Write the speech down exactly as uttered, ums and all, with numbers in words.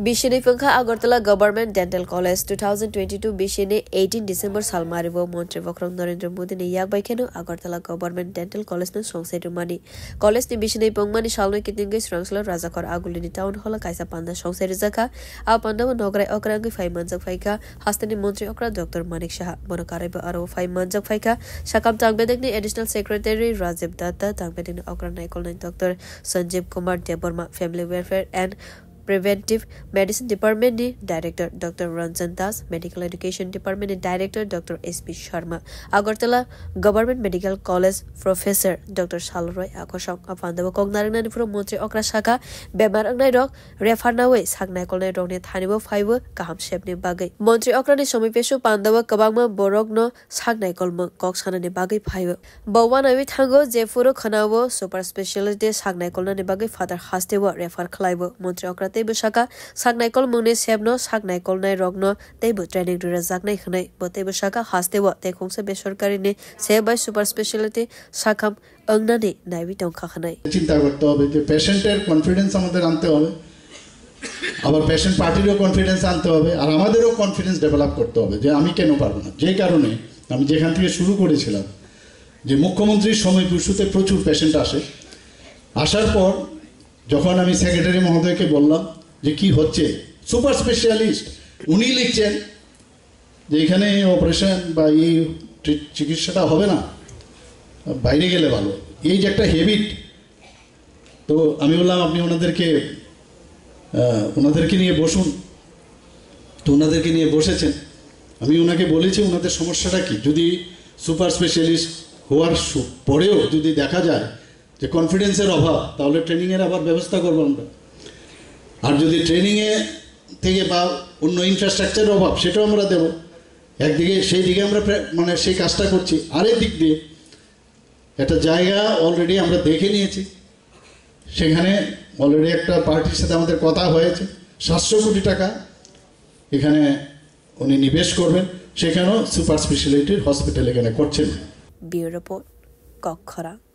Bisini pungkha Agartala Government Dental College. Two thousand twenty-two bisini eighteen December salmari bo Montri Bokhorok Narendra Modi ni yak bai kheno Agartala Government Dental College no songsai rwmani. College ni bisini pungmani salnwi kitingwi Srangsalo Rajakhor Agulini Town Hall o kaisa panda songsai rwjakha. A panda o nograi okra wngwi phai manjak phaikha hasteni Montri okra Doctor Manik Saha. Bono karwi bo aro phai manjak phaikha Sakam Tangbedek ni Additional Secretary Rajiv Datta, Tangbedek ni okra naikolnai Doctor Sanjeev Kumar Debbarma, Family Welfare and Preventive Medicine Department ni Director Doctor Ranjan Das, Medical Education Department ni Director Doctor S P Sharma, Agartala Government Medical College Professor Doctor Salroy Akosong. A panda o kok narwknani phuru Montri okra sakha, bemar wngnai rok refer nawi sak naikolnai rokni thani bo phaibo kaham sepni bagwi. Montri okra ni somoi pesu panda o kwbangma borok no sak naikolmung kok sanani bagwi phaio. Bo uanawi thango, jephuru khwnao super specialist de sak naikolnani bagwi Father Haste o refer khlaibo. Montri okra teibo sakha, sak naikolmungni sepno sak naikolnai rokno teibo training rwrwjaknai hwnwi. Bo teibo sakha, Haste o tei khungsa besorkari ni se bai super speciality sakham wngnani naiwi tongkha hwnwi. চিন্তা করতে হবে যে পেশেন্টের কনফিডেন্স আমাদের আনতে হবে, আবার পেশেন্ট পার্টিরও কনফিডেন্স আনতে হবে, আর আমাদেরও কনফিডেন্স ডেভেলপ করতে হবে যে আমি কেন পারবো না। যে কারণে আমি যেখান থেকে শুরু করেছিলাম যে মুখ্যমন্ত্রীর সময় ইস্যুতে প্রচুর পেশেন্ট আসে, আসার পর যখন আমি সেক্রেটারি মহোদয়কে বললাম যে কি হচ্ছে, সুপার স্পেশালিস্ট উনি লিখছেন যে এখানে অপারেশন বা এই ট্রি- চিকিৎসাটা হবে না, বাইরে গেলে ভালো। এই যে একটা হ্যাবিট, তো আমি বললাম আপনি ওনাদেরকে আহ, ওনাদেরকে নিয়ে বসুন। তো ওনাদেরকে নিয়ে বসেছেন। আমি ওনাকে বলেছি ওনাদের সমস্যাটা কি, যদি সুপার স্পেশালিস্ট হওয়ার সু- পরেও যদি দেখা যায় যে কনফিডেন্সের অভাব, তাহলে ট্রেনিংয়ের আবার ব্যবস্থা করবো আমরা। আর যদি ট্রেনিংয়ে থেকে বা অন্য ইনফ্রাস্ট্রাকচারের অভাব, সেটাও আমরা দেবো। একদিকে সেই দিকে আমরা প্রে- মানে সেই কাজটা করছি। আরেক দিক দিয়ে একটা জায়গা অলরেডি আমরা দেখে নিয়েছি, সেখানে অলরেডি একটা পার্টির সাথে আমাদের কথা হয়েছে, সাতশো কোটি টাকা এখানে উনি নিবেশ করবেন, সেখানেও সুপার স্পেশালিটির হসপিটাল এখানে করছেন। Bureau Report, Kokkhorang.